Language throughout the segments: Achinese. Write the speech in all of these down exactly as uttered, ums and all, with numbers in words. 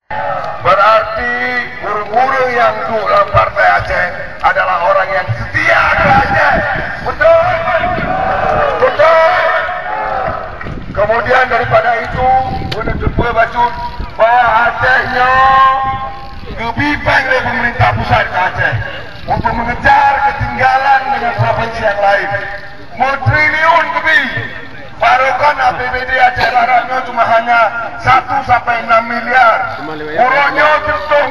Berarti ureuëng-ureuëng nyang duek lam Partai Aceh adalah orang yang setia ke Aceh. Betul? Betul? Kemudian daripada itu, ulôn teupeue bacut bahwa Aceh nyoe geubri péng lé pemerintah pusat ke Aceh untuk mengejar ketinggalan dengan provinsi yang lain. Meutriliun geubri. Barokon A P B D Aceh Barat nyoe cuma hanya satu sampai enam miliar. Uroe nyoe cuntoh.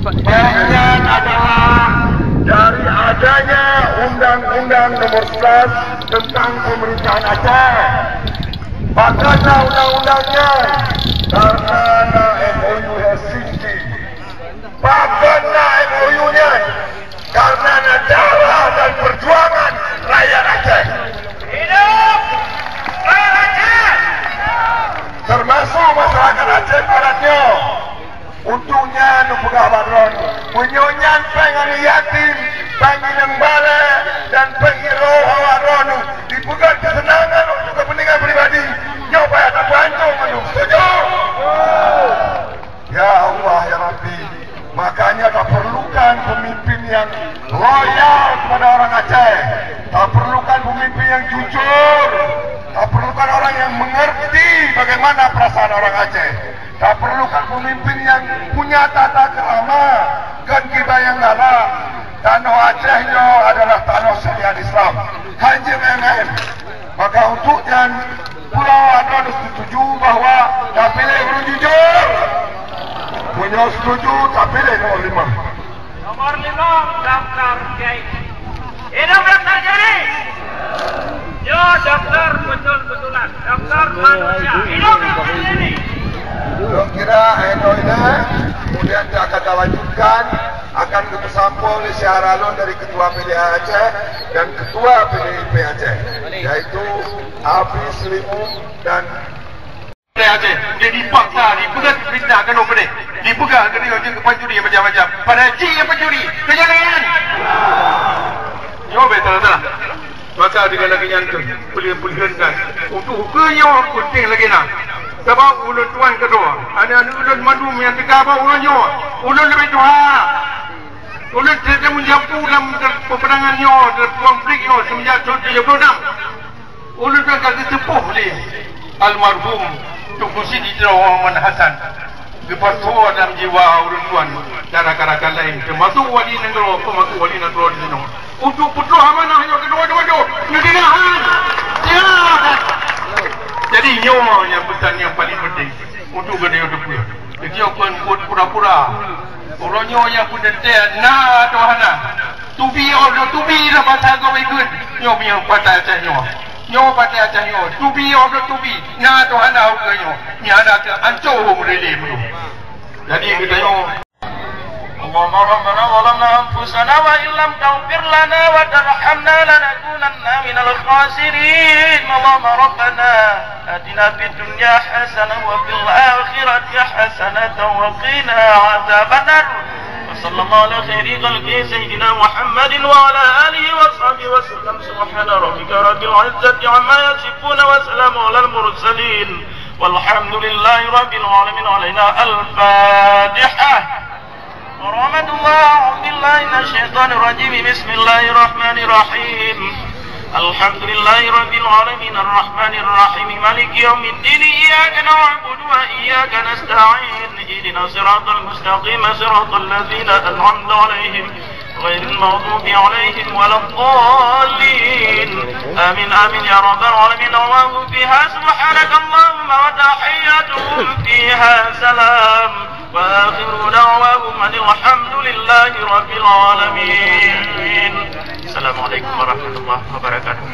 Banyak adalah dari adanya Undang-Undang Nomor Sebelas tentang Pemerintahan Aceh. Pakon na undang-undang nyan? Karena na M O U Helsinki. Pakon na M O U nyan? Karena na darah dan perjuangan rakyat Aceh. Hidup rakyat Aceh! Termasuk masyarakat Aceh Barat nyoe. Untuk nyan neupeugah bak droeneuh, meunyoe nyan péng aneuk yatim, péng inong balè, dan péng iroh awak droeneuh dipeugöt keuseunangan untuk kepentingan pribadi, nyoe payah tapeuhancô mandum. Setuju? Ya Allah, ya Rabbi, makanya taperlukan pemimpin yang loyal kepada orang Aceh, taperlukan pemimpin yang jujur, taperlukan orang yang mengerti bagaimana perasaan orang Aceh. Taperlukan pemimpin nyang punya tata krama, kon kiban nyang galak. Tanoh Aceh nyoe adalah tanoh syariat Islam, hana jeuet maén-maén. Maka untuk nyan, peue awak droeneuh setuju bahwa tapiléh ureuëng jujur? Meunyoe setuju, tapiléh nomor lima. Nomor lima, daftar Kiai. Hidup daftar Kiai! Yo, daftar betul-betulan, daftar manusia. Hidup daftar Kiai! Lôn kira, eh, nyoe ilée, kemudian akan talanjutkan, akan geupeusampoe oleh syedara lôn dari Ketua P D A Aceh dan Ketua P D I P Aceh, yaitu Abi Selimu dan Aceh, dia dipaksa, dipeugah peurintah keunoe keudeh, dipeugah keunoe jeuet keu pancuri macam-macam. Padahai cit nyang pancuri, keujalan! Nyoe bèk salah-salah. Maka dengan lagèe nyan tu, peuleueh-peuleueh kan. Untuk ukeue nyoe penting lagèe na. Sabab ulôn tuan keudroe, aneuk-aneuk ulôn mandum nyang teuka bak uroe nyoe, ulôn leubeh tuha. Ulôn teuka meujampu lam peperangan nyoe, dalam konflik nyoe, seumenjak tahun tujoh puluh enam. Ulôn ka geuteupeue lé almarhum Teungku Siti Nurul Muhammad Hasan, geupeusoe dalam jiwa ulôn tuan dan rakan-rakan laén, teumasuk wali nanggroe, peumasuk wali nanggroe di sinoe, untuk peutrôh amanah nyoe keudua-dua, neudeungoe han? Siap! Jadi, nyoe nyang peusan nyang paleng penting untuk geutanyoe teupeue. Geutanyoe kon buet pura-pura. Uroe nyoe nyang peuteuntèe na atau hana. To be or not to be lah basa gob ikheun. Nyoe meunyoe Partai Aceh nyoe. Nyoe Partai Aceh nyoe. To be or not to be. Na atau hana ukeue nyoe. Nyan akan ancô meureulee meunurot. Jadi geutanyoe. اللهم ربنا ظلمنا أنفسنا وإن لم تغفر لنا وترحمنا لنكونن من الخاسرين. اللهم ربنا آتنا في الدنيا حسنة وفي الآخرة حسنة وقنا عذاب النار. وصلى الله على خير خلقه سيدنا محمد وعلى آله وصحبه وسلم. سبحان ربك رب العزة عما يصفون وسلام على المرسلين والحمد لله رب العالمين. علينا الفاتحة. ورحمة الله. أعوذ بالله من الشيطان الرجيم. بسم الله الرحمن الرحيم. الحمد لله رب العالمين. الرحمن الرحيم. مالك يوم الدين. إياك نعبد وإياك نستعين. اهدنا الصراط المستقيم. صراط الذين أنعمت عليهم غير المغضوب عليهم ولا الضالين. آمين، آمين يا رب العالمين. دعواهم فيها سبحانك اللهم وتحيتهم فيها سلام. وآخر دعواهم أن الحمد لله رب العالمين. السلام عليكم ورحمة الله وبركاته.